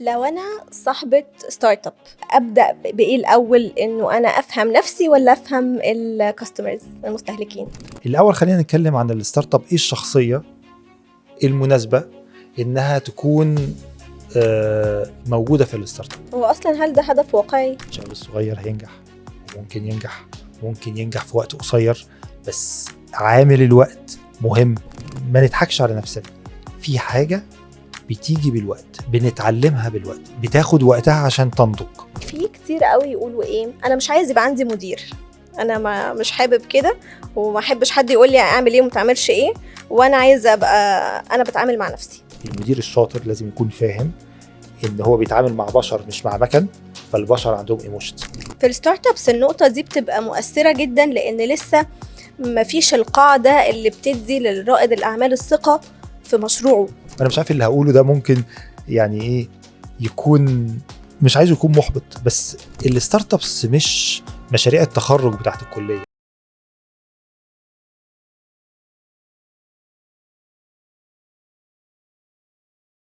لو انا صاحبة startup، ابدا بايه الاول؟ انه انا افهم نفسي ولا افهم ال customers، المستهلكين؟ الاول خلينا نتكلم عن ال startup، ايه الشخصية المناسبة انها تكون موجودة في ال startup؟ هو اصلا هل ده هدف واقعي؟ الشباب الصغير هينجح، ممكن ينجح، ممكن ينجح في وقت قصير، بس عامل الوقت مهم. ما نضحكش على نفسنا، في حاجة بتيجي بالوقت، بنتعلمها بالوقت، بتاخد وقتها عشان تنضج. في كتير قوي يقولوا ايه: انا مش عايز يبقى عندي مدير، انا ما مش حابب كده، وما احبش حد يقول لي اعمل ايه وما تعملش ايه، وانا عايزه ابقى انا بتعامل مع نفسي. المدير الشاطر لازم يكون فاهم ان هو بيتعامل مع بشر مش مع مكن، فالبشر عندهم emotions. في ال startups النقطة دي بتبقى مؤثرة جدا، لان لسه ما فيش القاعدة اللي بتدي للرائد الاعمال الثقة في مشروعه. انا مش عارف اللي هقوله ده ممكن يعني ايه يكون، مش عايز يكون محبط، بس ال startups مش مشاريع التخرج بتاعت الكليه.